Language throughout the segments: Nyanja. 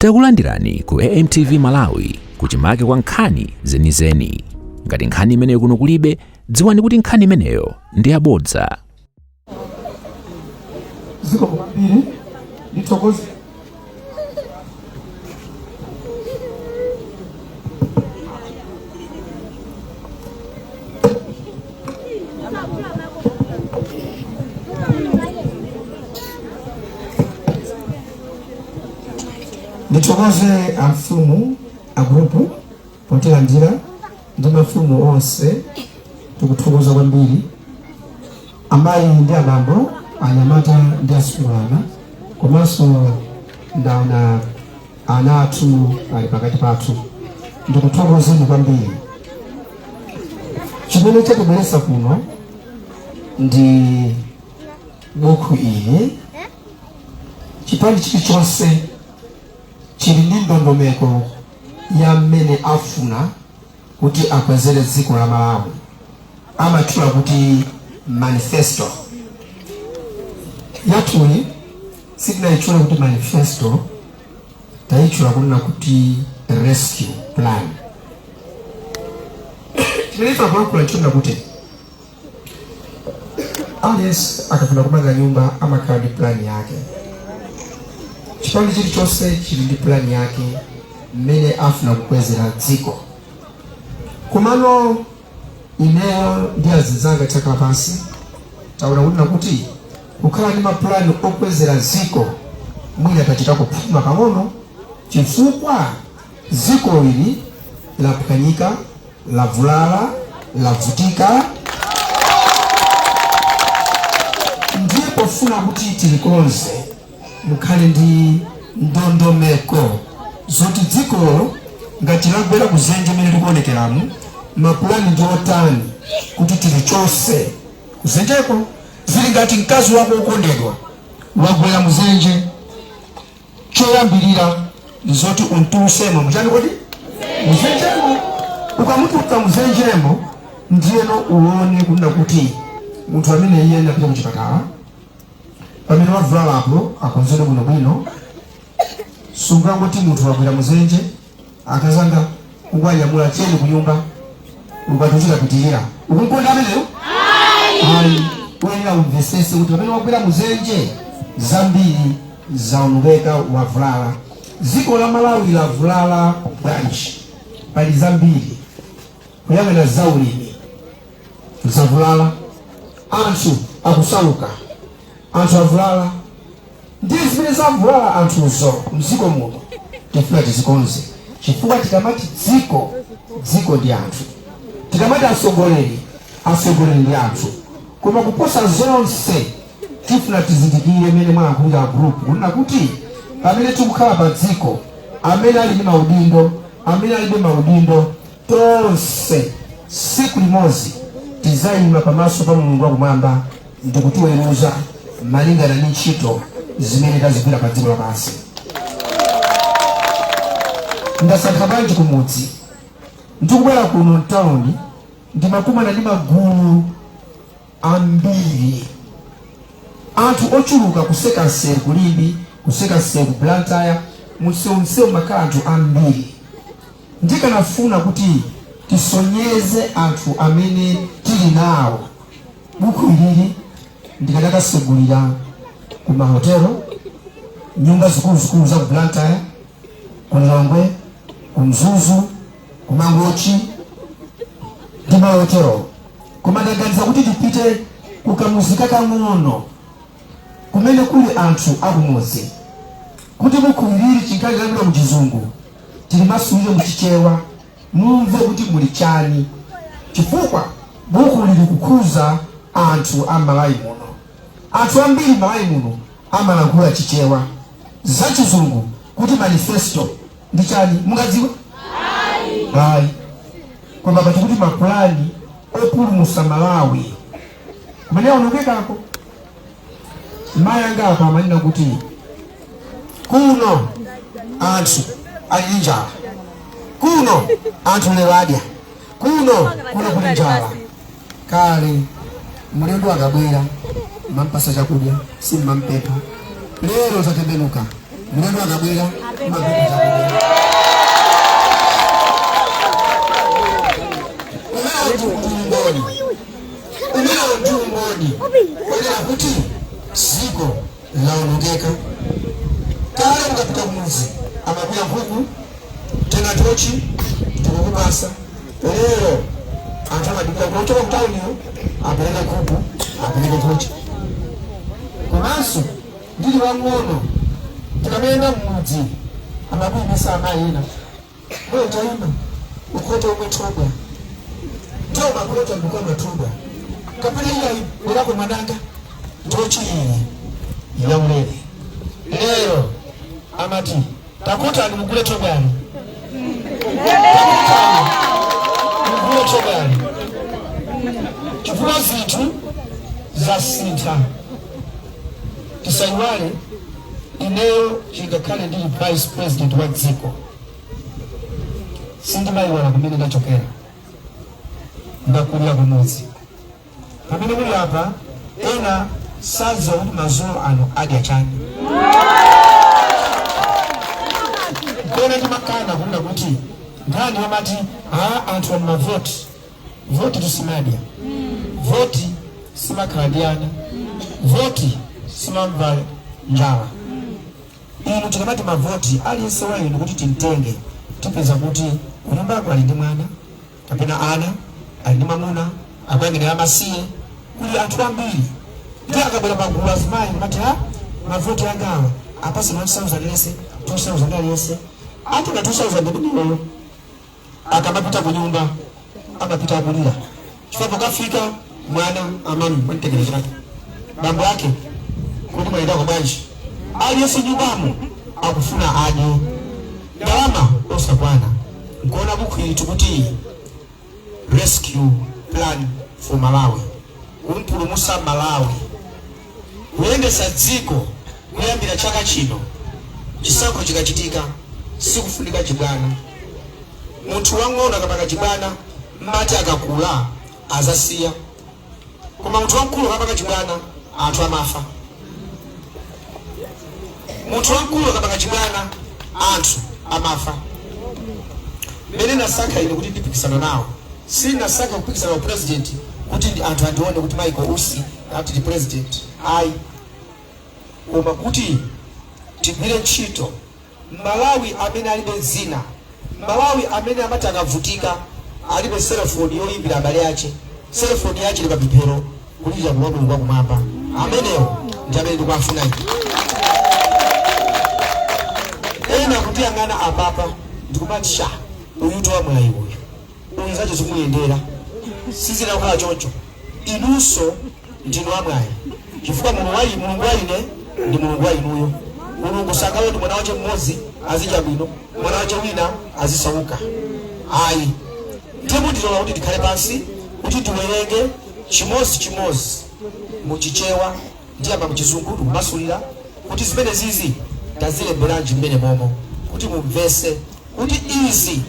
Takulandirani ku AMTV Malawi kuchimake kwa nkhani zenizeni. Ngati nkhani imeneyo kuno kulibe, dziwani kuti nkhani imeneyo ndi yabodza. Zikomo kwambiri, ndithokoze. Ndithokoze amfumu agrupu potilandira ndi mafumu onse, tikuthokoza kwambiri. Amayi ndi abambo, anyamata ndi asungwana, komanso ndaona ana athu ali pakati pathu, ndikuthokozeni kwambiri. Chimene chatibweretsa kuno ndi buku ili. Chipani chilichonse chili ndi ndondomeko ya mmene afuna kuti akwezere dziko la Malawi, amatchula kuti manifesto. Yathuyi sitinayitchule kuti manifesto, tayitchula kunena kuti rescue plan. Chimene ife akulankhula nchonena kuti aliyense akafuna kumanga nyumba amakhala ndi plan yake. Chipani chilichonse chili ndi plan yake mmene afuna kukwezera dziko. Komano ineyo ndi azinzanga takhala pansi, taona kunena kuti kukhala ndi mapulani okwezera dziko mwina tachita kuphuma pang'ono, chifukwa dziko ili laphwanyika, lavulala, lavutika. Ndiye pofuna kuti tilikonze, mukhale ndi ndondomeko zoti dzikolo ngati lagwera kuzenje mene likuonekeramu, mapulani ndi otani kuti tilichose kuzenjeko. Zili ngati mkazi wako wokondedwa wagwera muzenje, choyambirira nzoti umtulusemo muchani kodi muzenjemo. Ukamutulutsa muzenjemo, ndiyeno uone kunena kuti munthu amene iye anapita kuchipatala pamene wavulalapo akonzedwe bwinobwino. Sungangoti munthu wagwera muzenje, akazanga kungwanyamula cheni kunyumba, ukwati uchitapitirira. Ukumkonda ameneyo? Ayi. Uyenera umvesese kuti pamene wagwera muzenje zambiri zaonongeka, wavulala. Dziko la Malawi lavulala bwanji? Pali zambiri. Kuyang'ana zaulimi zavulala, anthu akusauka, anthu avulala. Ndiye zimene zavulala anthuzo mdziko muno tifuna tizikonze, chifukwa tikamati dziko, dziko ndi anthu. Tikamati atsogoleri, atsogoleri ndi anthu. Koma kuposa zonse tifuna tizindikire mmene mwalankhulira group kunena kuti pamene tikukhala pa dziko, amene ali ndi maudindo, amene alibe maudindo, tonse tsiku limodzi tizayima pamaso pa Mulungu wakumwamba ndikutiweruza malingana ndi ntchito zimene tazigwira pa dziko lapansi. Ndasankha bwanji kumudzi ndikubwera kuno mtawuni, ndimakumana ndi magulu ambiri, anthu ochuluka, kuseka msewu ku Limbe, kuseka msewu ku Blantyre, msewu msewu makhala anthu ambiri. Ndikanafuna kuti tisonyeze anthu amene tili nawo buku ilili, ndikanakasegulira ku mahotelo, nyumba zikuluzikulu za ku Blantyre, ku Lilongwe, ku Mzuzu, ku Mangochi ndi malo otero. Koma ndaganiza kuti tipite ku kamuzi kakang'ono kumene kuli anthu akumudzi, kuti buku ilili chinkhali lalembedwa mu Chizungu, tilimasulire mu Chichewa, mumve kuti muli chani, chifukwa buku lili kukhuza anthu a Malawi muno. Anthu ambiri Malawi muno amalankhula Chichewa. Za Chizungu kuti manifesto ndi chani mungadziwe? Ayi. Koma pati kuti mapulani opulumutsa Malawi kumene aonongekako. Mayi anga apa amanena kuti kuno anthu ali ndi njala, kuno anthu lero adya, kuno kuli njala. Kale mlendo akabwera mampasa chakudya, simmampempha. Lero zatembenuka. Mlendo akabwera mmapereka chakudya. Umenewo ndi umboni, umenewo ndi umboni onena kuti dziko laonongeka. Kale mukapita kumudzi amakwiya nkhuku, tenga tochi ndikukupasa. Lero anthu amadikira kuchoka kutauniyo apereke nkhuku, apereke tochi. Komanso ndili wang'ono, tikamayenda m'mudzi amakuyimisa amayi ena, "Mwe tayima ukhote umwe thobwa." Ndiwo makulota ndikukamwa thobwa, kapena, "Iyayi, bwerako mwananga, tochi iyi yaulere." Lero amati, "Takutani mugule thobwani, takutani mugule thobwani," chifukwa zinthu zasintha. Tisayiwale, ineyo chingakhale ndili vice president wa dziko, sindimayiwala kumene ndachokera. Ndakulira kumudzi. Pamene muli apa, ena sadziwa kuti madzulo ano adya chani. Kona ndimakana kunena kuti nkhani yomati a anthu ani mavoti, voti tusimadya, voti simakhala ndi ana, voti simamva njala. Inu tikamati mavoti, aliyense wa inu kuti timtenge, tipeza kuti kunyumbako ali ndi mwana kapena ana, ali ndi mwamuna akuyang'anira amasiye, kuli anthu ambiri. Ndi akabwera pagulu azimayi kumati, "Ha, mavoti angawa apase 1000 aliyense, 2000 aliyense." Atenga 2000 imeneyo, akamapita ku nyumba amapita akulira, chifukwa pokafika mwana, "Amami, mwanditekera chake?" Bambo ake, "Kuti mwayendako bwanji?" Aliyense nyumbamo akufuna adye, ndalama osakwana. Nkuona bukhu ili tikuti Rescue Plan for Malawi, kumpulumusa Malawi. Kuyendesa dziko kuyambira chaka chino, chisankho chikachitika, sikufunika chibwana. Munthu wang'ono akapanga chibwana, mmati akakula azasiya, koma munthu wamkulu akapanga chibwana, anthu amafa. Munthu wamkulu akapanga chibwana, anthu amafa. Mmene nasankha ine kuti ndipikisana nawo, sinasankha kupikisana ku president kuti ndi anthu andione kuti Michael Usi ati ndi president, ayi, koma kuti tigwire ntchito. Malawi amene alibe dzina, Malawi amene amati akavutika alibe selefoni yoyimbira abale ache, selefoni yache ili papemphero kulirira kwa Mulungu wakumwamba, amenewo ndi amene ndikuwafuna ine. Ena kutiyang'ana apapa ndikumati, "Sha, uyu towa mwayi uyu, uyu zache zikumuyendera." Sizinakhala choncho. Inunso ndinu amwayi, chifukwa Mulungu wa ine ndi Mulungu wa inuyo. Mulungu sangalole mwana wache mmodzi azidya bwino, mwana wache wina azisauka, ayi. Ndiye mundilola kuti ndikhale pansi kuti tiwerenge chimodzi chimodzi muchichewa, ndiyamba muchizungu ndikumasulira kuti zimene zizi tazilemberanji mmene momo, kuti mumvese kuti izi,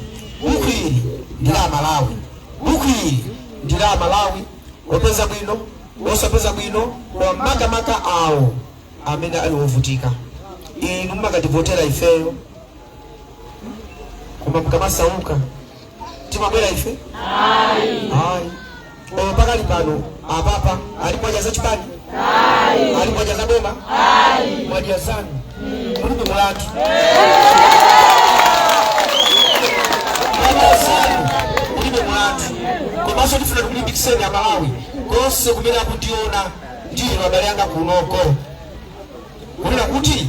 buku ili ndi la Malawi. Buku ili ndi la Malawi opeza bwino, osapeza bwino, koma makamaka awo amene ali ovutika. Inu mumakativotera ifeyo, koma mukamasauka timabwera ife? Ayi. Oyo pakali pano apapa ali mwadya za chipani, ali mwadya za boma, mwadya zanu, mulibe mulandu. Mwadya zanu, mulibe mulandu. Komanso tifuna tikulimbikitseni Amalawi konse kumene akundiona, ndinu abale anga kunoko, kunena kuti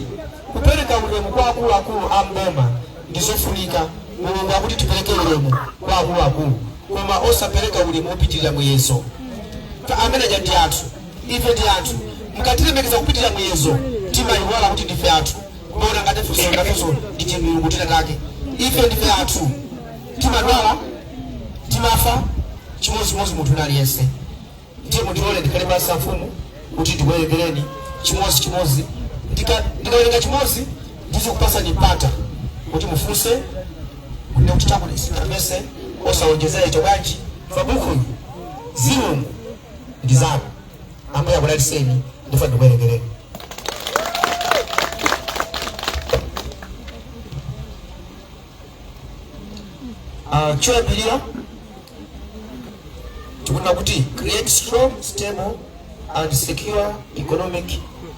kupereka ulemu kwa akuluakulu a mboma ndizofunika. Mulungu akuti tipereke ulemu kwa akuluakulu, koma osapereka ulemu wopitirira muyezo. Amene aja ndi anthu, ife ndi anthu. Mukatilemekeza kupitirira muyezo, timayiwala kuti ndife anthu, kumaona ngati funso ngafenso ndi chimulungu tinatake. Ife ndife anthu, timadwala, timafa chimodzimodzi munthu wina aliyense. Ndiye mundilole ndikhale pansi, mfumu, kuti ndikuwerengereni chimodzi chimodzi. Ndikawerenga chimodzi, ndizikupasani mpata kuti mufunse, kunena kuti chakuti sinamvese, osawonjezera icho bwanji? Pa bukuyi zilungu ndi zanu. Ambuye akudalitseni. Ndifa ndikuwerengereni. Choyambirira tikunena kuti create strong, stable and secure economic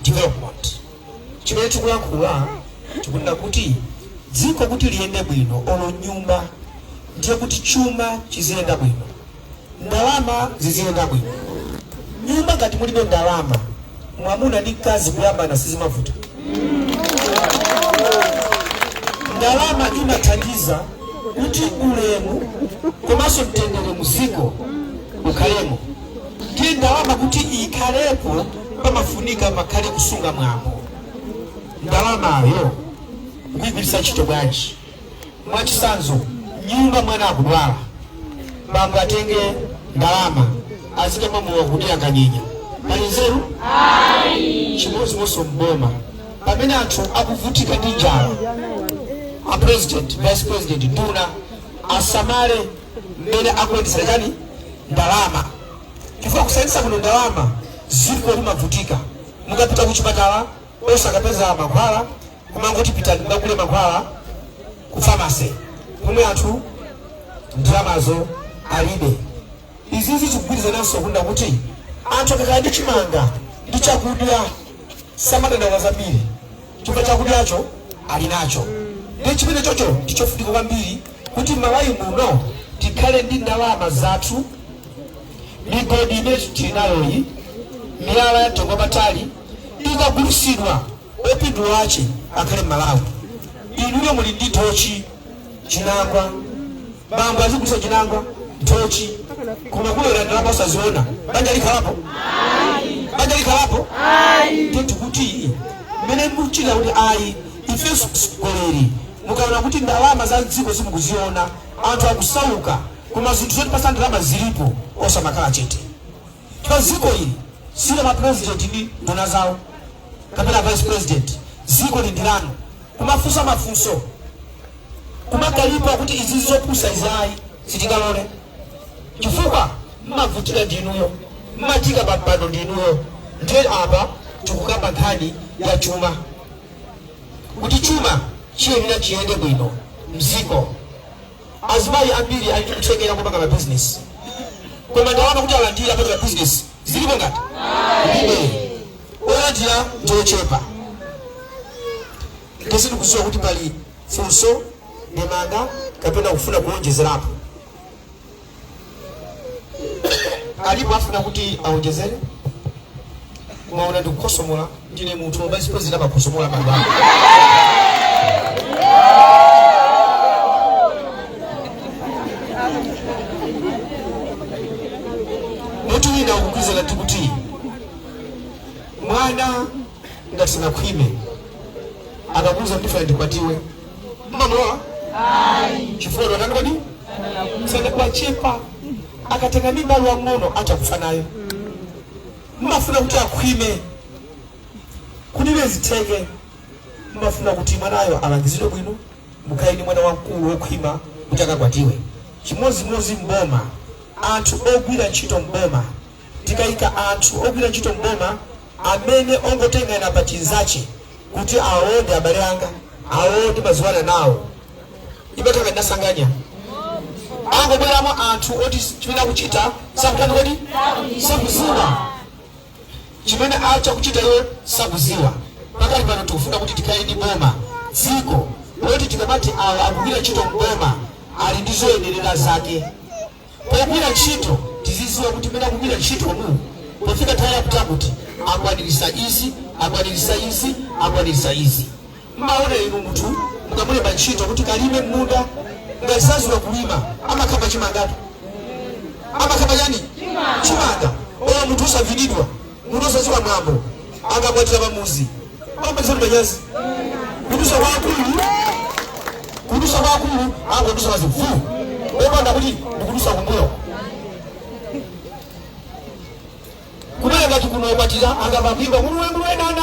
development. Chimene tikuyankhula, tikunena kuti dziko kuti liyende bwino, olo nyumba, ndiye kuti chuma chiziyenda bwino, ndalama ziziyenda bwino. Nyumba ngati mulibe ndalama, mwamuna ndi mkazi kuyambana sizimavuta. Ndalama imathandiza kuti ulemu komanso mtendere muziko ukhalemo. Ndiye ndalama kuti ikhalepo, pamafunika makhale kusunga mwambo. Ndalamayo kuyigwiritsa ntchito bwanji? Mwachitsanzo, nyumba mwana akudwala, bambo atenge ndalama azikamamowa kuti akanyenya, pali nzeru? Chimodzimodzi mboma, pamene anthu akuvutika ndi njala, a president, vice president, nduna asamale mmene akuyendetsera chani, ndalama, chifukwa kusayendetsa kuno ndalama, dziko limavutika. Mukapita kuchipatala osakapeza mankhwala, kumangoti pitani mukagule mankhwala ku pharmacy, pomwe anthu ndalamazo alibe. Izizi zikugwirizananso kunena kuti anthu akakhala ndi chimanga ndi chakudya samadandaula zambiri, chifukwa chakudyacho ali nacho. Ndi chimene chocho ndichofunika kwambiri kuti Malawi muno tikhale ndi ndalama zathu. Migodi imene tili nayoyi, miyala ya mtengo wapatali, ikagulitsidwa, opindula ache akhale Mmalawi. Inuyo muli ndi nthochi, chinangwa, bambo azigulitsa chinangwa, nthochi, koma kulowera ndalama osaziona, banja likhalapo? Banja likhalapo? Ndithu kuti mmene mukuchita kuti ayi, ifenso mtsogoleri, mukaona kuti ndalama za mdziko simukuziona, anthu akusauka, koma zinthu zotipasa ndalama zilipo, osamakhala chete, chifukwa dziko ili sila ma president ndi nduna zawo kapena vice president. Dziko li ndi lanu. Kumafunsa mafunso, kumakalipa kuti izi zopusa izi ayi, sitingalole, chifukwa mmavutika ndinuyo, mmatika pa mpando ndinuyo. Ndiye apa tikukamba nkhani ya chuma, kuti chuma chiyenera chiyende bwino mziko. Azimayi ambiri ali ndi kuthekera kupanga mabizinesi, koma ndalama kuti alandire apanga mabizinesi zilipo ngati kulibe, olandira ndiochepa. Ndese ndikudziwa kuti pali funso, ndemanga kapena kufuna kuwonjezerapo. Alipo afuna kuti awonjezere? Mwaona ndikukhosomola, ndine munthu, vice president amakhosomola madwala. Mutu wina ukugwirizana ndi kuti mwana ngati sanakhwime akakuuza ndifuna ndikwatiwe, mmamulola? Chifukwa watani kodi? Sanawachepa. Akatenga mimba ali wang'ono, atakufa nayo. Mmafuna kuti akhwime. Kuti ibe zitheke, mmafuna kuti mwanayo alangizidwe bwino, mukhale ndi mwana wamkulu wokhwima kuti akakwatiwe. Chimodzimodzi mboma, anthu ogwira ntchito mboma, tikayika anthu ogwira ntchito mboma amene ongotengana pa chinzache kuti awo ndi abale anga, awo ndimadziwana nawo, imakhala ndasanganya. Angobweramo anthu oti chimene akuchita sakutani kodi? Sakuziwa chimene achakuchita iwo, sakuziwa. Pakali pano tikufuna kuti tikhale ndi boma, dziko loti tikamati awa akugwira ntchito mboma, ali ndi zoyenerera zake pogwira ntchito. Tiziziwa kuti mmene akugwira ntchito mu, pofika nthawi yakuti akwanirisa izi, akwanirisa izi, akwanirisa izi. Mmaona inu, munthu mukamulemba ntchito kuti kalime m'munda, ngati saziwa kulima, amakhapa chimangatu, amakhapa chani? Chimanga. Oyo munthu osavinidwa, munthu osaziwa mwambo, akakwatira pamuzi amapezera manyazi kudusa kwa akulu. Kudusa kwa akulu, angodusa mazifu opanda kuti ndikudusa kumbuyo. Kumene ngati kuno okwatira akamakwimba nguluwe nguluwe nana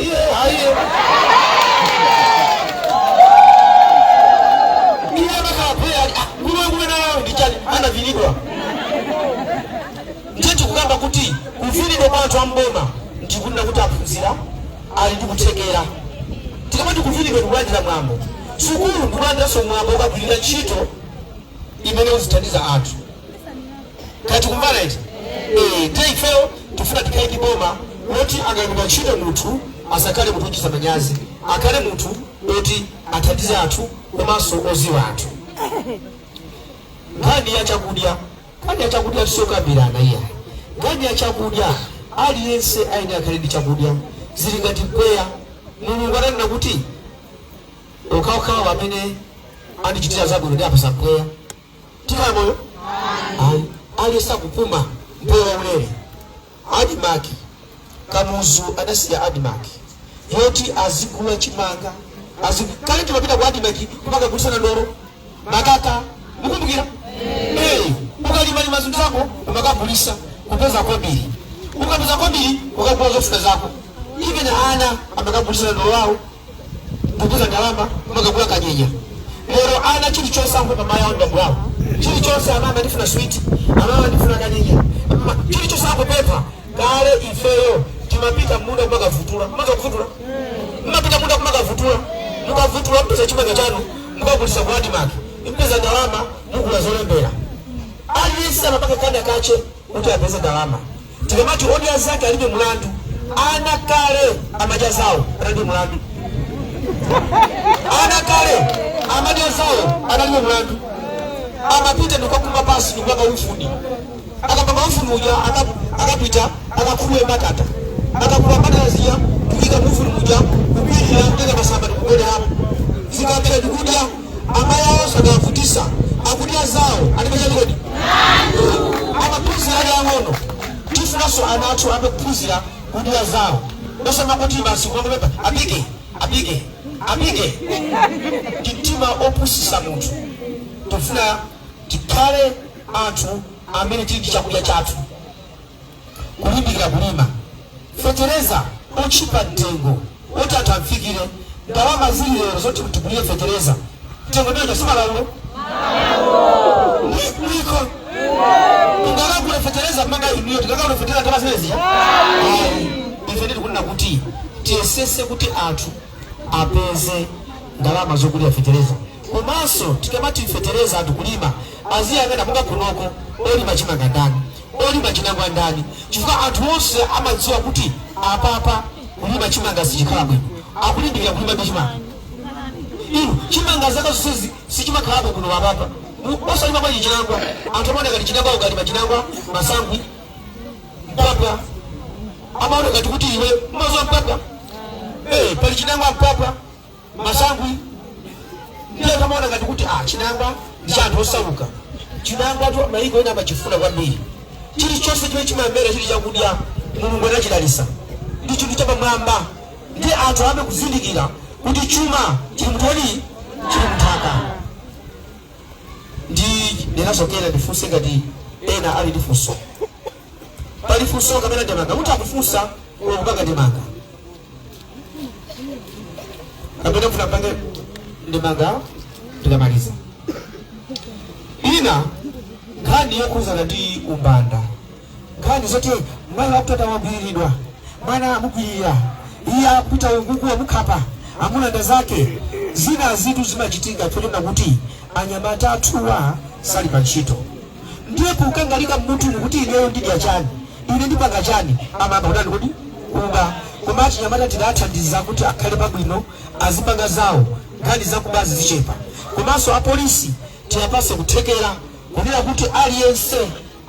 iye aiye iye amakhala phe ali nguluwe nguluwe nana ndi chani? Anavinidwa. Ndiye tikukamba kuti kuvinidwa kwa anthu amboma ndikunena kuti aphunzira, ali ndi kuthekera. Tikamati kuvinidwa, ndikulandira mwambo sukulu, ndikulandiranso mwambo ukagwirira ntchito. Imene uzithandiza anthu. Kati kumvana iti? Ndiye ifeyo tifuna tikhale ndi boma loti akalembedwa ntchito munthu asakhale munthu wochititsa manyazi, akhale munthu oti athandize anthu komanso oziwa anthu. Nkhani ya chakudya, nkhani ya chakudya siyokambirana iya. Nkhani ya chakudya, aliyense ayenera akhale ndi chakudya. Zili ngati mpweya. Mulungu ananena kuti okhaokhawo amene andichitira zabwino ndiwapatsa mpweya. Tikhala moyo? Ayi. Aliyense akupuma mpweya waulere. ADMARC, Kamuzu anasiya ADMARC yoti azigula chimanga. Kale timapita ku ADMARC kumakagulitsa nandolo, makaka, mukumbukira? Ukalimalima zinthu zako umakagulitsa kupeza kobiri. Ukapeza kobiri ukagula zofuna zako. Even ana amakagulitsa nandolo awo kupeza ndalama kumakagula kanyenya. Lero ana chilichonse akupempha mayi awo ndi bambo awo. Chilichonse, amama ndifuna sweet, amama ndifuna kanyenya, amama chilichonse akupempha. Kale ifeyo timapita munda kumakavutula. Mumakavutula? Mumapita munda kumakavutula. Mukavutula mpeza chimanga chanu, mukagulitsa ku ADMARC, mpeza ndalama, mugula zolembera. Aliyense amapanga kana kache kuti apeze ndalama. Tikamati odya zake alibe mulandu, ana kale amadya zawo analibe mulandu. Ana kale amadya zawo analibe mulandu. Amapita ndikukakumba pasi ndikupanga ufuni. Akapanga ufuni uja akapita akakhuwe mbatata. Akakhuwa mbatata zija kuyika mufuni muja, kukwirira, kutenga masamba ndikugonerapo. Zikapita ndikudya, amayi awo sakavutisa, akudya zawo alibe chalikodi. Amaphunzira ali ang'ono. Tifunanso ana athu ambe kuphunzira kudya zawo, osamangoti basi kumangopepa apike apike apike. Ndi mtima opusisa munthu. Tifuna tikhale anthu amene tili ndi chakudya chathu, kulimbikira kulima, fetereza otchipa mtengo oti anthu amfikire. Ndalama zili lero zoti tigulire fetereza mtengo umene simalaulo mwiko tingakagule fetereza manga inuyo, tingakagule fetereza ndalama zimene zija? Ayi. Ife nditi kunena kuti tiyesese kuti anthu apeze ndalama zogulira fetereza. Komanso tikamati fetereza, anthu kulima aziyang'ana monga kunoko olima chimanga ndani, olima chinangwa ndani, chifukwa anthu onse amadziwa kuti apapa kulima chimanga sichikhala bwino, akulimbikira kulima ndi chimanga. Inu, chimanga zaka zonsezi sichimakhalapo kuno apapa. Osalima bwanji chinangwa? Anthu amaona ngati chinangwa, ukalima chinangwa, masangwi, mpapwa, amaona ngati kuti iwe umazowa mpapwa. Pali chinangwa, mpapwa, masangwi. Ndiye anthu amaona ngati kuti chinangwa ndi cha anthu osauka. Chinangwa tu mayiko ena amachifuna kwambiri. Chilichonse chimene chimamera chili chakudya, Mulungu anachidalitsa, ndi chinthu chapamwamba. Ndi anthu ayambe kuzindikira kuti chuma chili mutoni, chili mnthaka. Ndi ndinazokera ndifunse ngati ena ali ndi funso. Pali funso kapena ndemanga? Mutha kufunsa kupanga ndemanga kapena mfuna mpange ndemanga ndikamaliza. Ina nkhani yokhuzana ndi umbanda, nkhani zoti mayi wakutata wagwiriridwa, mwana amugwirira, iye akupita unguku amukhapa, amulanda zake. Zina zitu zimachitika chonena kuti anyamata athuwa sali pa ntchito, ndiye kukangalika mmutu kuti ineyo ndidya chani, ine ndipanga chani, amayamba kutani kuti kuba. Koma achinyamata tidathandiza kuti akhale pabwino, azipanga zawo, nkhani zakubazi zichepa. Komanso apolisi tiyapase kuthekera kunena kuti aliyense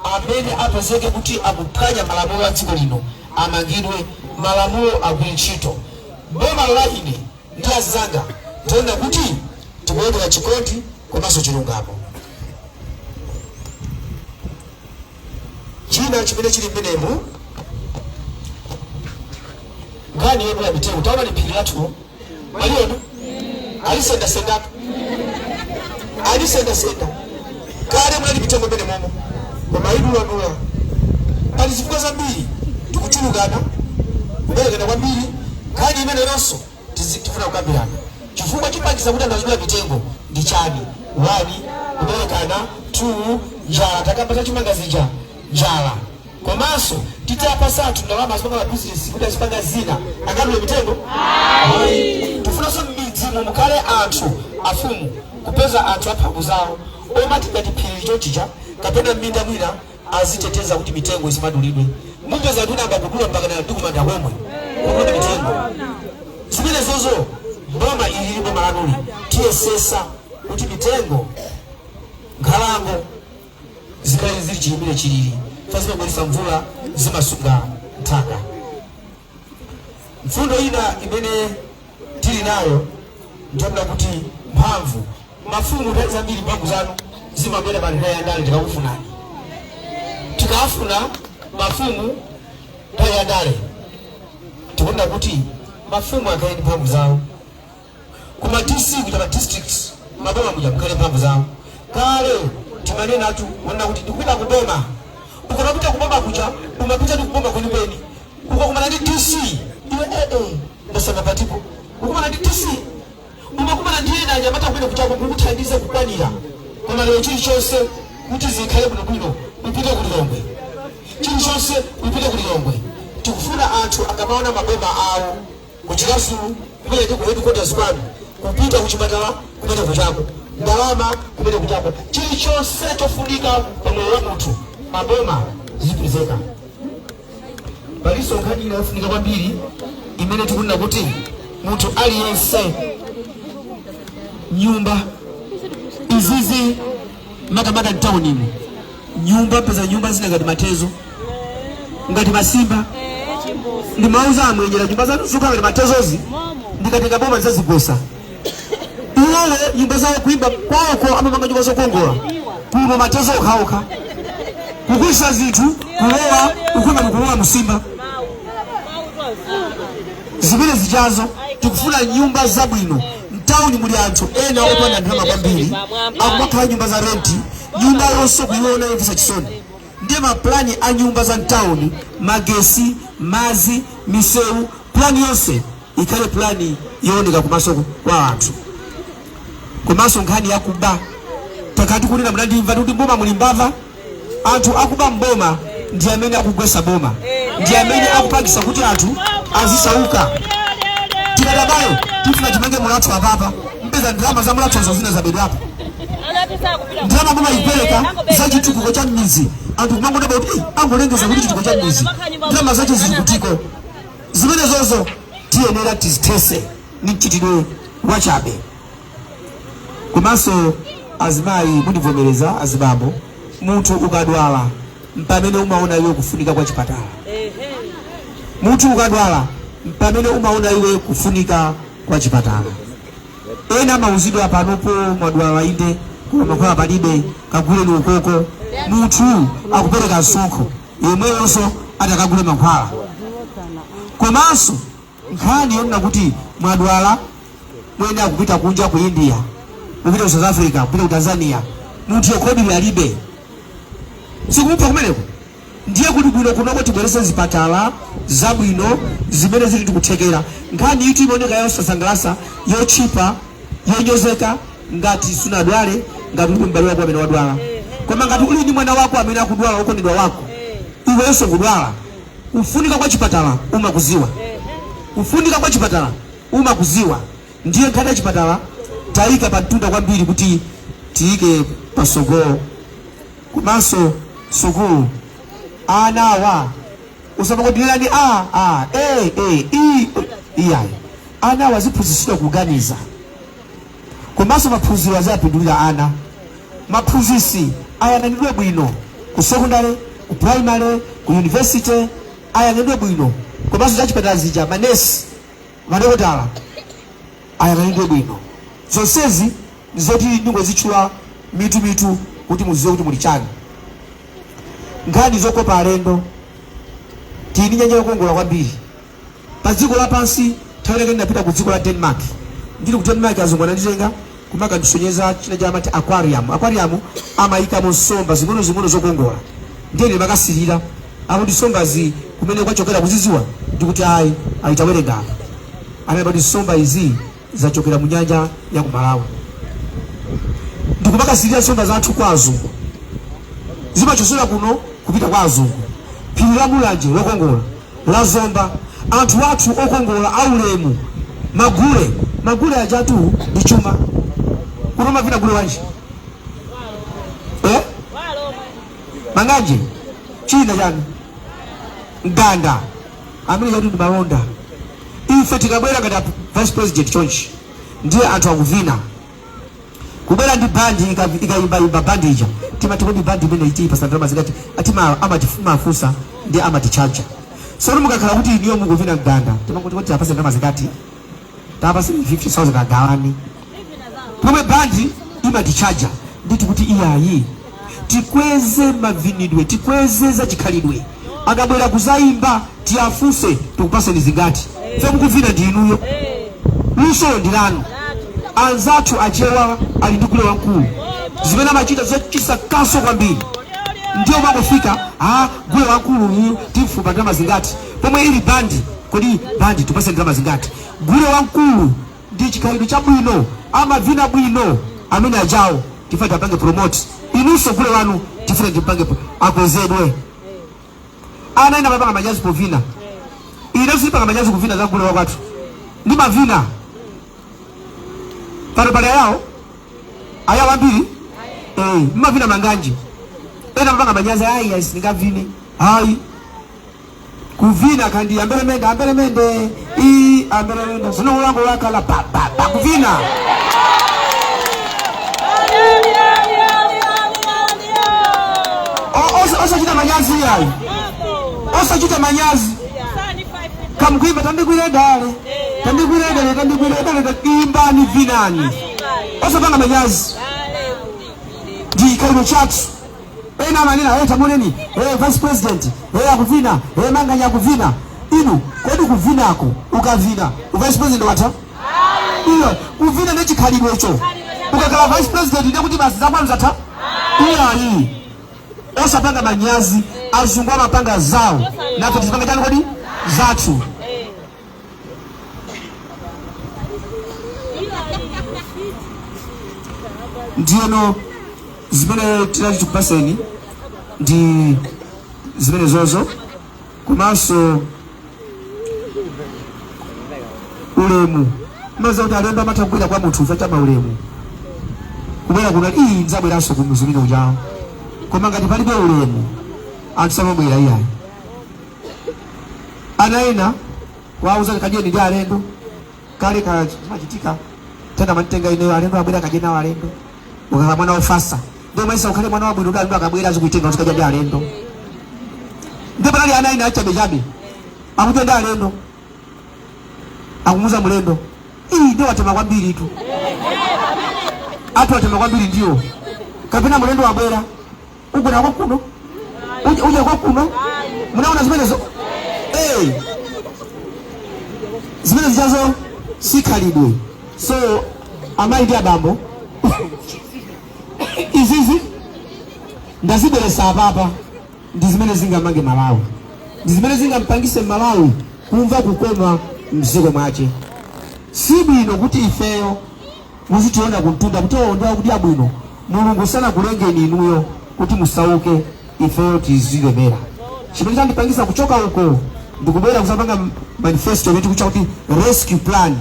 amene apezeke kuti akuphwanya malamulo a dziko lino amangidwe, malamulo agwire ntchito. Boma la ine ndi azanga tiona kuti tikuyendera chikondi komanso chilungamo. China chimene chili mmenemu, nkhani yodula mitengo. Taona ni phiri lathu, maliona alisendasendatu, alisendasenda. Kale munali mitengo mmene momo, koma iduladula. Pali zifukwa zambiri, tikuchulukana, kuberekana kwambiri. Nkhani imene yonso tifuna kukambirana, chifukwa chipangisa kuti anthu azidula mitengo ndi chani? 1, kuberekana; 2, njala, takamba za chimanga zija, njala. Komanso titapasa anthu ndalama azipanga mabizinesi kuti azipanga zina, angadule mitengo? Ayi. Tifunanso m'midzimo mukhale anthu afumu, kupeza anthu amphamvu zawo. Omati ngati phiri chonchicha kapena m'minda mwina aziteteza kuti mitengo isimadulidwe. Mupeza anthu ena kudula mpaka ndi kumanda komwe kudula mitengo. Zimene zozo boma ilili, boma lanuli, tiyesesa kuti mitengo, nkhalango zikhale zili chiyimire chilili fa zimabweretsa mvula, zimasunga nthaka. Mfundo ina imene tili nayo ndiyoona kuti mphamvu mafumu, nthawi zambiri mphamvu zanu zimabwera pa nthawi ya ndale. Tikakufunani, tikafuna mafumu nthawi ya ndale, tikuona kuti mafumu akhale ndi mphamvu zawo kuma DC kuja, ma districts, maboma muja mukhale mphamvu zawo. Kale timanena tu kuona kuti ndikupita kuboma. Ukamapita kuboma kuja, umapita ndi kuboma kwenikweni. Ukakumana ndi DC iwe, ee, ndasanga patipo. Ukumana ndi DC, umakumana ndi ena anyamata kumene kuchako kukuthandiza kukwanira. Koma lero chilichonse kuti zikhale bwinobwino upite ku Lilongwe, chilichonse upite ku Lilongwe. Tikufuna anthu akamaona maboma awo kuchikasulu, kumene ndi ku headquarters kwanu, kupita kuchipatala kumene kuchako, ndalama kumene kuchako, chilichonse chofunika pa moyo wa munthu maboma zipezeka. Palinso nkhani ina yofunika kwambiri imene tikunena kuti munthu aliyense nyumba. Izizi makamaka mtaunimo, nyumba, peza nyumba zina ngati matezo, ngati masimba. Ndimauza amwenyera, nyumba zanu zokhala ngati matezozi, ndikatenga boma ndizazigwesa. Iwowo nyumba zawo kuimba kwawoko amamanga nyumba zokongola, kuno matezo okhaokha, kukwisa zinthu, kulowa ukhona kulowa musimba. Zimene zichazo tikufuna nyumba zabwino. Mtawuni muli anthu ena opanda ndalama kwambiri, akumakhala nyumba za renti, nyumba yonse kuiona yomvetsa chisoni. Ndiye maplani a nyumba za mtawuni, magesi, mazi, misewu, plani yonse ikhale plani yooneka kumaso kwa anthu. Komanso nkhani yakuba, takati kunena, munandimva kuti mboma muli mbava. Anthu akuba mboma ndi amene akugwesa boma, ndi amene akupangisa kuti anthu azisauka. Tikatabayo tifuna timange mulatho apapa, mpeza ndalama za mulathozo zina zabedwapo. Ndalama boma ipereka za chitukuko cha m'mizi, anthu kumangodaba kuti, "Eh, angolengeza kuti chitukuko cha m'mizi, ndalama zacho zili kutiko?" Zimene zozo tiyenera tizithese, ni mchitidwe wachabe. Komanso azimayi, mundivomereza, azibambo, munthu ukadwala mpamene umaona iwe kufunika kwa chipatala. Munthu ukadwala mpamene umaona iwe kufunika kwa chipatala. Ena amauzidwa, "Panopo mwadwala inde, koma mankhwala palibe, kaguleni ukoko." Munthu akupereka msonkho yemweyonso atakagule mankhwala. Komanso nkhani yonena kuti mwadwala, mwene akupita kunja ku India, kupita ku South Africa, kupita ku Tanzania, munthu yokhodwira alibe, sikumupha kumeneko. Ndiye kuti bwino kunoko tibwerese zipatala zabwino zimene zili tikuthekera. Nkhani itu imaoneka yosasangalatsa, yotchipa, yonyozeka ngati sunadwale, ngati ulibe m'bale wako amene wadwala. Koma ngati uli ndi mwana wako amene akudwala, wokondedwa wako, iwenso kudwala, kufunika kwa chipatala umakuziwa, kufunika kwa chipatala umakuziwa. Ndiye nkhani ya chipatala tayika pa mtunda kwambiri kuti tiyike pasogolo. Komanso sukulu, ana awa usamangodirani a a e e i, iyayi. Ana awa aziphunzitsidwa kuganiza, komanso maphunziro aziyapindulira ana. Maphunzitsi ayang'anidwe bwino ku secondary, ku primary, ku university, ayang'anidwe bwino. Komanso zachipatala zija, manesi, madokotala ayang'anidwe bwino. Zonsezi ndizoti ndingozitchula mitumitu kuti muziwe kuti muli chani. Nkhani zokopa alendo, tili ndi nyanja yokongola kwambiri pa dziko lapansi. Nthawi inake ndinapita ku dziko la Denmark. Ndili ku Denmark, azungu ananditenga kumakandisonyeza china cha amati aquarium. Aquarium amayikamo nsomba zing'ono-zing'ono zokongola. Ndiye ndimakasirira, akuti nsombazi kumene kwachokera kuziziwa? Ndikuti ayi, ayitawerengana anayamba kuti nsomba izi zachokera mu nyanja ya ku Malawi. Ndikumakasirira nsomba zathu kwa azungu, zimachosera kuno kupita kwa azungu. Phiri la Mulanje lokongola, la Zomba, anthu athu okongola, aulemu, magule, magule ajatu ndi chuma. Kuno mavina gule wanji? Manganje china chani mganda amene chati ndi malonda. Ife tikabwera ngati vice president chonchi, ndiye anthu akuvina, kubwera ndi bandi, ikayimbayimba bandi ija, timati kodi bandi imene itiyipasa ndalama zingati? Atima amatimafunsa ndi amatichaja. So mukakhala kuti iniyo mukuvina mganda, timangoti kuti apase ndalama zingati? Tapase 50,000, agawani. Pomwe bandi imatichaja. Nditi kuti iyayi, tikweze mavinidwe, tikweze za chikhalidwe. Akabwera kuzayimba, tiyafunse, tikupaseni zingati? Fe mukuvina ndi inuyo, luso ndi lanu. Anzathu Achewa ali ndi gule wamkulu, zimene amachita zochititsa kaso kwambiri. Ndiyo mangofika, a gule wamkulu uyu timfupa ndalama zingati? Pomwe ili bandi, kodi bandi tipase ndalama zingati? Gule wamkulu ndi chikhalidwe chabwino, amavina bwino amene ajawo, tifuna tiapange promote. Inunso gule wanu tifuna timpange akwezedwe. Ana ena amapanga manyazi povina. Ine sindipanga manyazi kuvina za gule wakwathu, ndimavina. Pano pali ayawo, ayawo ambiri, mmavina manganje. Ena amapanga manyazi, ayi ayi, sindingavine. Ayi, kuvina kandi ambelemende, ambelemende i ambelemende zino ulango wakala pa pa pa kuvina. Osachita manyazi ayi, osachita manyazi. Kamkuimba tandikwire dale, tandikwire dale, tandikwire dale, imbani, vinani, osapanga manyazi. Ndi chikhalidwe chathu. Ena amanena, "Hey, tamoneni, hey, vice president, hey, akuvina, hey, Manganya akuvina." Inu, kodi kuvinako, ukavina vice president watha? Iyo kuvina ndi chikhalidwecho. Ukakhala vice president ndiye kuti basi zakwanu zatha? Iyayi, osapanga manyazi. Azungu amapanga zawo, nafe tizipanga chani kodi? Zathu. Ndiyeno zimene tinati tikupaseni ndi zimene zozo, komanso ulemu. Maza kuti alendo amatha kubwera kwa munthu chifukwa cha maulemu, kubwera kuno, iyi ndzabweranso ku mzumino ujawo. Koma ngati palibe ulemu, anthu samabwera iyayi. Ana ena wauza kadyeni ndi alendo. Kale kachimachitika tena mantenga ineyo, alendo abwera, kadye nawo alendo. Ukakhala mwana wofasa, ndiye maisa ukhale mwana wabwino kuti alendo akabwera azikuitenga uzikadya ndi alendo. Ndiye panali ana ena achabechabe, akudya ndi alendo, akumuza mlendo, "Iyi ndiye watema kwambiri tu, ati watema kwambiri." Ndiyo kapena mlendo wabwera, ugona kwa kuno, uje kwa kuno. Munaona zimenezo? Eh, zimene zichazo sikhalidwe. So amayi ndi abambo, izizi ndazibweresa apapa ndi zimene zingamange Malawi, ndi zimene zingampangise Malawi kumva kukoma mdziko mwache. Si bwino kuti ifeyo muzitiona kumtunda kuti oh, ndi akudya bwino. Mulungu sanakulengeni inuyo kuti musauke, ifeyo tizilemera. Chimene chandipangisa kuchoka uko ndikubwera kusapanga manifesto imene tikutcha kuti rescue plan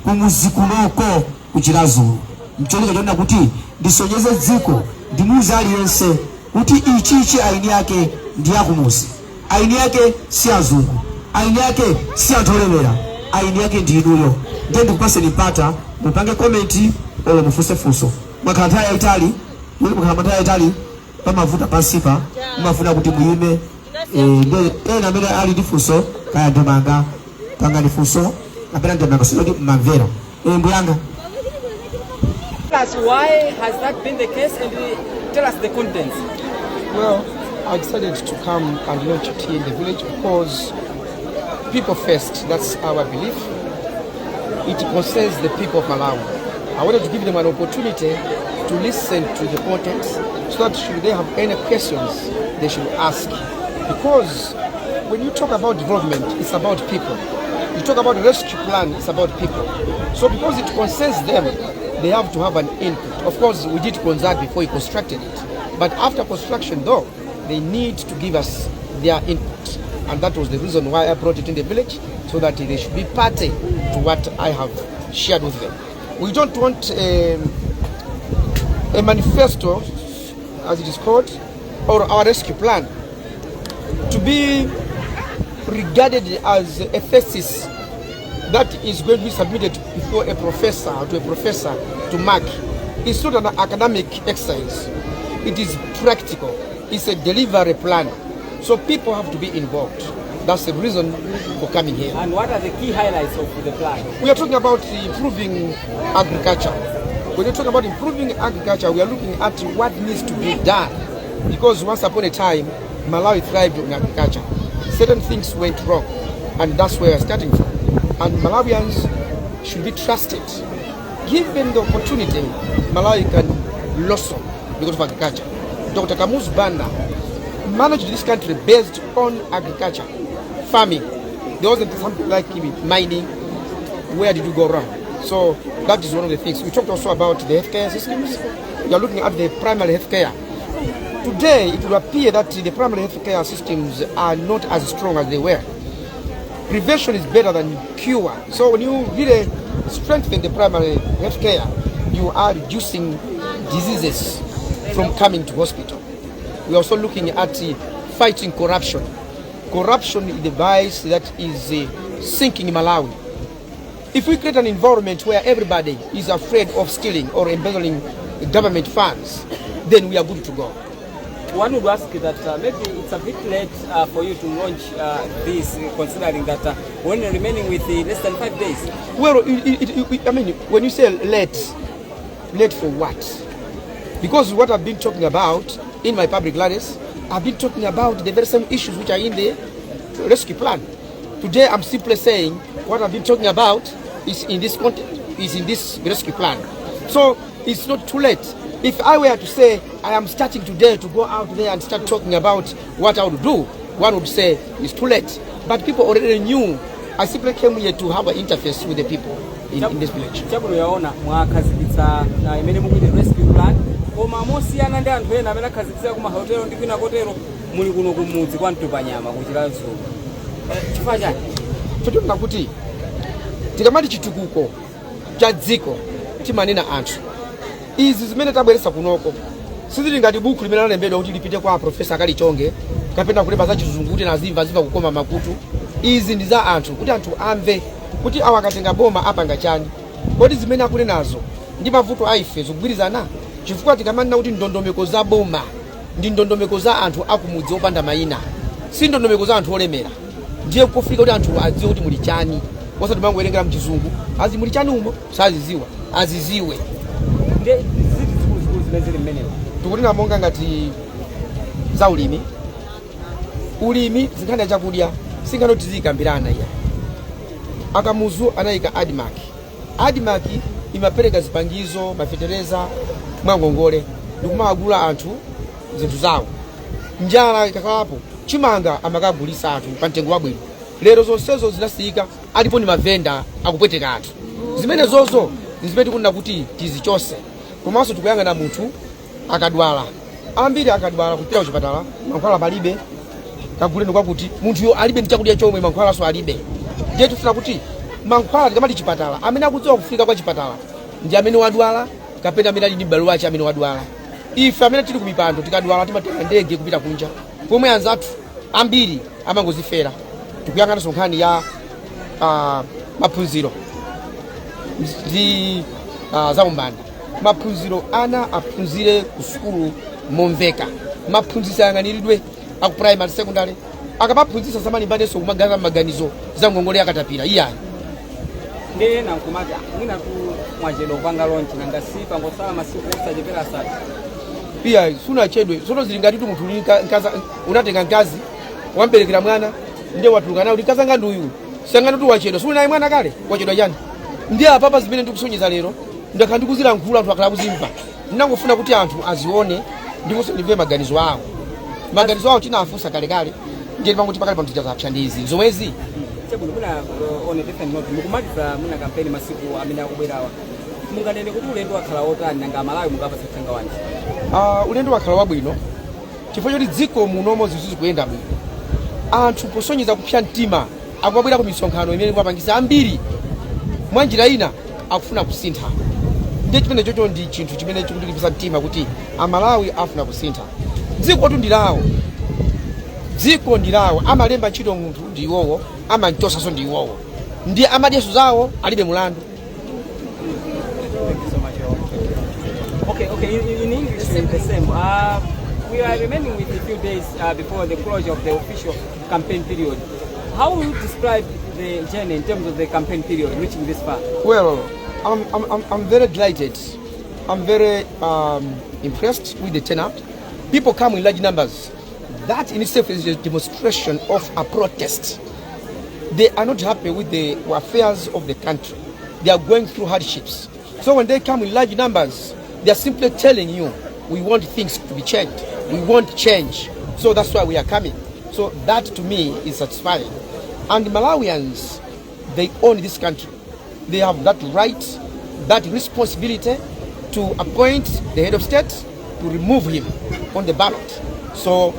kumuzi kunoko kuChiradzulu, mcholinga chonena kuti ndisonyeze dziko, ndimuuze aliyense kuti ichichi aini yake ndi akumuzi, aini yake si azungu, aini yake si anthu olemera, aini yake ndi inuyo. Ndiye ndikupaseni mpata mupange comment olo mufunse funso. Mwakhala nthawi yayitali, mwakhala nthawi yayitali pamavuta pansipa, mumafuna kuti muyime. Ndiye ena amene ali ndi funso kaya ndemanga, pangani funso kapena ndemanga, sikuti mmamvera. Mbuyanga. Tell us why has that been the case and tell us the contents. Well, I decided to come and launch it here in the village because people first, that's our belief. It concerns the people of Malawi. I wanted to give them an opportunity to listen to the contents so that should they have any questions, they should ask. Because when you talk about development, it's about people. You talk about rescue plan, it's about people. So because it concerns them, they have to have an input. Of course, we did consult before we constructed it. But after construction though, they need to give us their input. And that was the reason why I brought it in the village, so that they should be party to what I have shared with them. We don't want a manifesto, as it is called, or our rescue plan to be regarded as a thesis that is going to be submitted before a professor, to a professor to mark. It's not an academic exercise. It is practical. It's a delivery plan. So people have to be involved. That's the reason for coming here. And what are the key highlights of the plan? We are talking about improving agriculture. When we talk about improving agriculture, we are looking at what needs to be done. Because once upon a time, Malawi thrived on agriculture. Certain things went wrong, and that's where we're starting from. And Malawians should be trusted. Given the opportunity, Malawi can blossom because of agriculture. Dr. Kamuzu Banda managed this country based on agriculture, farming. There wasn't something like mining. Where did you go wrong? So that is one of the things. We talked also about the healthcare systems. We are looking at the primary healthcare. Today, it will appear that the primary healthcare systems are not as strong as they were. Prevention is better than cure. So when you really strengthen the primary healthcare, you are reducing diseases from coming to hospital. We are also looking at fighting corruption. Corruption is the vice that is sinking Malawi. If we create an environment where everybody is afraid of stealing or embezzling government funds, then we are good to go. One would ask that maybe it's a bit late for you to launch this, considering that we're only remaining with less than 5 days. Well, I mean, when you say late, late for what? Because what I've been talking about in my public rallies, I've been talking about the very same issues which are in the rescue plan. Today, I'm simply saying what I've been talking about is in this content, is in this rescue plan. So it's not too late. If I were to say I am starting today to go out there and start talking about what I would do, one would say it's too late. But people already knew. I simply came here to have an interface with the people in this village. Chabwino, yaona mwakhazikitsa imene mukuti rescue plan, koma mosiyana ndi anthu ena amene akhazikitsa ku mahotelo ndi kwina kotero, muli kuno kumudzi kwa Mtopanyama ku Chiradzulu. Chifukwa chani? Chotonena kuti tikamati chitukuko cha dziko, timanena anthu. Izi zimene tabweretsa kunoko sizili ngati buku limene lalembedwa kuti lipite kwa profesa akalichonge kapena kulemba za Chizungu kuti nazimva zimva kukoma makutu. Izi ndi za anthu, kuti anthu amve kuti awa akatenga boma apanga chani. Kodi zimene akunenazo ndi mavuto a ife zikugwirizana? Chifukwa tikamanena kuti ndondomeko za boma, ndi ndondomeko za anthu akumudzi opanda mayina, si ndondomeko za anthu olemera. Ndiye kofika kuti anthu adziwe kuti muli chani, osati mangowerengera mchizungu azi muli chani umo saziziwa, aziziwe. Ndiye ziti zikuluzikulu zimene zili mmenemo? Tikunena monga ngati za ulimi. Ulimi, zinkhani ya chakudya, sinkhani kuti tiziyikambirana iya. Akamuzu anayika ADMARC. ADMARC imapereka zipangizo, mafetereza mwangongole ndikumagula anthu zinthu zawo. Njala ikakhalapo, chimanga amakagulisa anthu pa mtengo wabwino. Lero zonsezo zinasiyika, alipo ndi mavenda akupweteka anthu. Zimene zozo ndi zimene tikunena kuti tizichose. Komanso tikuyang'ana munthu akadwala, ambiri akadwala kupita kuchipatala, mankhwala palibe, kaguleni kwakuti munthuyo alibe ndi chakudya chomwe, mankhwalaso alibe. Ndiye tifuna kuti mankhwala, tikamati chipatala, amene akudziwa kufika kwa chipatala ndi amene wadwala kapena amene ali ndi m'bale wace amene wadwala. Ife amene tili kumipando, tikadwala timatenga ndege kupita kunja, pomwe anzathu ambiri amangozifera. Tikuyang'ananso nkhani ya maphunziro ndi zaumbanda. Maphunziro, ana aphunzire ku sukulu momveka, maphunzitsi ayang'aniridwe aku primary, secondary. Akamaphunzitsa samalimbanenso kumagaza maganizo za ngongole yakatapira iyayi. Ndiye ena nkumati, "Ah, mwina tu mwachedwa kupanga launch, nanga si pangosala masiku osachepera 3." Iya, sunachedwe. Sono zili ngati tu munthu uli unatenga mkazi, wamberekera mwana, ndiye watuluka naye kuti mkazi ndi uyu. Sangano tu wachedwa, suli naye mwana kale, wachedwa chani? Ndiye apapa zimene ndikusonyeza lero, ndakhala ndikuzilankhula, anthu akhala kuzimva. Ndinangofuna kuti anthu azione ndiponso ndimve maganizo awo. Maganizo awo tinawafunsa kalekale, ndiye timangoti pakali pano tichazapsa ndi izi zomwezi. Chabwino, mwina on a different note, mukumaliza mwina kampeni masiku amene akubwerawa, munganene kuti ulendo wakhala wotani? Nanga Amalawi mungapatsa uthenga wanji? Ulendo wakhala wabwino chifukwa choti dziko munomo zinthu zikuyenda bwino. Anthu posonyeza kupsa mtima akumabwera ku misonkhano imene kumapangisa ambiri mwa njira ina akufuna kusintha. Ndiye chimene chocho ndi chinthu chimene chikutilimbitsa mtima kuti Amalawi afuna kusintha. Dziko tu ndilawo, dziko ndilawo. Amalemba ntchito munthu ndi iwowo, amamchotsanso ndi iwowo, ndi amadyeso zawo, alibe mulandu. Thank you so much. Okay. In English, it's the same. We are remaining with a few days before the closure of the official campaign period. How will you describe the journey in terms of the campaign period reaching this far? Well, I'm very delighted. I'm very impressed with the turnout. People come in large numbers. That in itself is a demonstration of a protest. They are not happy with the affairs of the country. They are going through hardships. So when they come in large numbers, they are simply telling you, "We want things to be changed. We want change." So that's why we are coming. So that to me is satisfying. And Malawians, they own this country. They have that right, that responsibility to appoint the head of state, to remove him on the ballot. So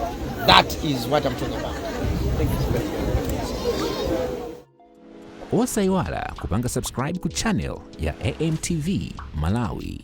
that is what I'm talking about. Thank you so much. Osayiwala kupanga subscribe ku channel ya AMTV Malawi.